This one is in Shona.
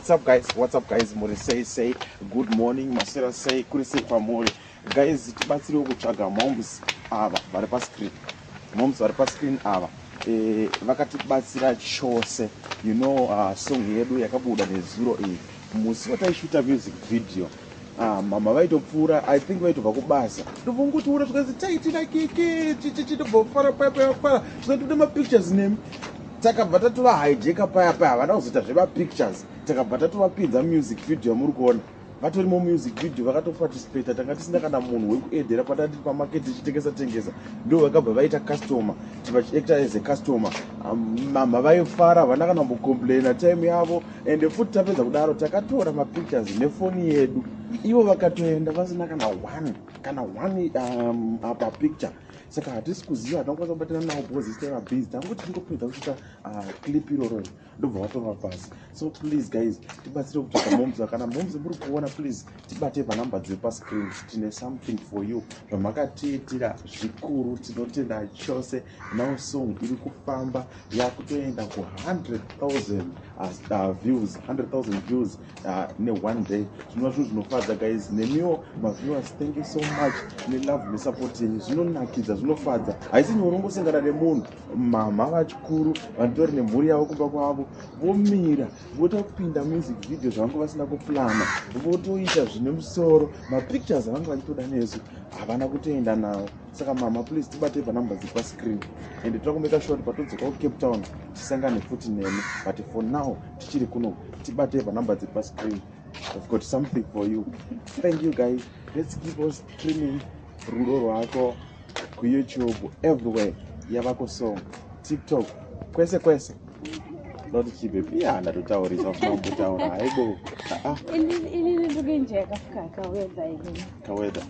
What's up guys? What's up guys? Muri sei sei? Good morning, maswera sei? Kuri sei kwamuri? Guys, tibatsirewo kutsvaga moms ava vari pascreen. Moms vari pascreen ava vakatibatsira chose. Song yedu yakabuda nezuro iyi. Musi wataishuta music video. Ah, mama vaitopfuura, I think vaitobva kubasa, ndobvongotiura zvikanzi taitira keke chichichi, ndobvofara paya paya fara, zvikati toda mapictures nemi. Takabva tatova hijacka paya paya, havana kuzoita zvemapictures. Takabva tatovapinza music video yamuri kuona, vatorimo music video, vakatoparticipata. Tanga tisina kana munhu wekuedhera patati pamarket tichitengesa tengesa, ndo vakabva vaita customer, vachiacta as a customer. Mama vaifara, havana kana kumbocomplaina time yavo. Ende futi tapedza kudaro, takatora mapictures nefoni yedu. Ivo vakatoenda vasina kana one, kana one apa picture. Saka hatisi kuziva, hatinakwanisa kubatana navo because isi taiva busy. Tangoti tingopedza kusvika clip iroro, ndobva vatova pasi. So please guys, tibatsire kutsvaka moms. Kana moms muri kuona, please tibate panhamba dziri pascreen. Tine something for you. Zvamakatiitira zvikuru, tinotenda chose. Now song iri kufamba, yakutoenda ku100 000 views, 100 000 views neone day, zvinova zvinhu zvinofadza guys. Nemiwo maviewers, thank you so much nelove nesupport yenyu. Zvinonakidza, zvinofadza. Haisi nyore ungosangana nemunhu, mama vachikuru vanotori nemhuri yavo kumba kwavo, vomira votopinda music video zvavanga vasina kuplana, votoita zvine musoro. Mapictures avanga vachitoda nesu havana kutoenda nawo. Saka mama, please tibate panhamba dziri pascreen and toda kumeka sure kuti patodzoka kuCape Town tisangane futi nemi. But for now tichiri kuno, tibate panhamba dziri pascreen. I've got something for you. Thank you guys. Let's keep on streaming Rudo Rwako kuYouTube, everywhere yavako song, TikTok, kwese kwese. Ndoti chibebi ya, ndatotaurisa usina kumbotaura. Haibo. Inini ndikuenjoya kafika kawedha ini. Kawedha.